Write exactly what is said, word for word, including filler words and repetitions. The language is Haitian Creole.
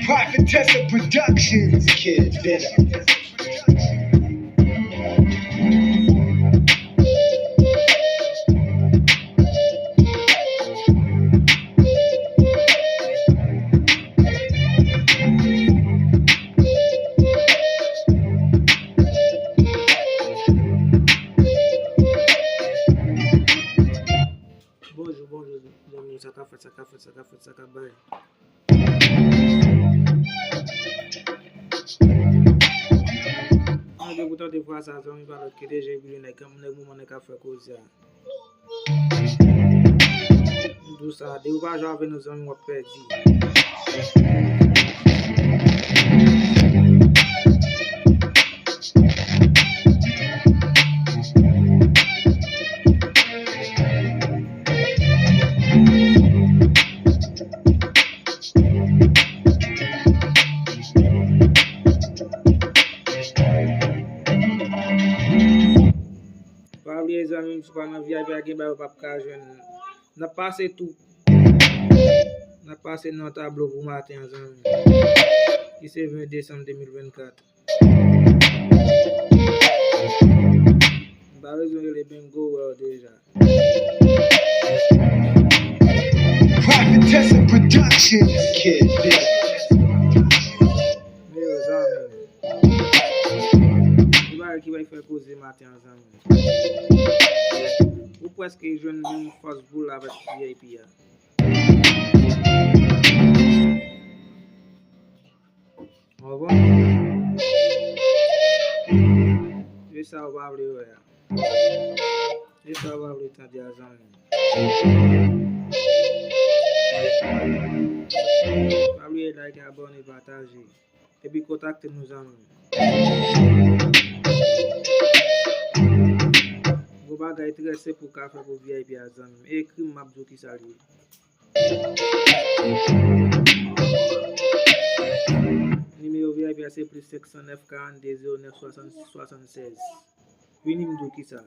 Prophetessa Productions. Kid Vita. Bonjou, bonjou, zanmi, sa k ap fèt, sa k ap fèt, sa k ap fèt, sa k ap bay. Nèg yo pou tande vwa sa, zanmi, pa lòt ke D J Billy, nèg, nèg moman nèg k ap fè koze a. M di w sa, depi w pa jwe avè nou, zanmi, w ap pèdi. Pa bliye, zanmi m, si w pa nan V I P a, gen bagay ou p ap ka jwenn. N ap pase tou. N ap pase nan tablo pou maten an, zanmi m, ki se ven desanm de mil vennkat. M pa bezwen rele Bingo, ou wè w deja. Prophetessa Productions. Kid Vita. Men yo, zanmi m, ki bagay ki bay fè koze maten an, zanmi m? Ou prèske jwenn menm fòs boul avèk V I P a. Ou konprann? E sa ou pa vle wè a. E sa ou pa vle tande a, zanmi. Pa bliye like, abòne, pataje. Epi kontakte nou, zanmi. Gon bagay trè senp ou ka fè pou V I P a, zanmi. Ekri m, m ap di w kisa l ye. Nimewo V I P a se plis senk san nèf, karannde, zewo nèf, swasann, swasannsèz. Vini m di w kisa.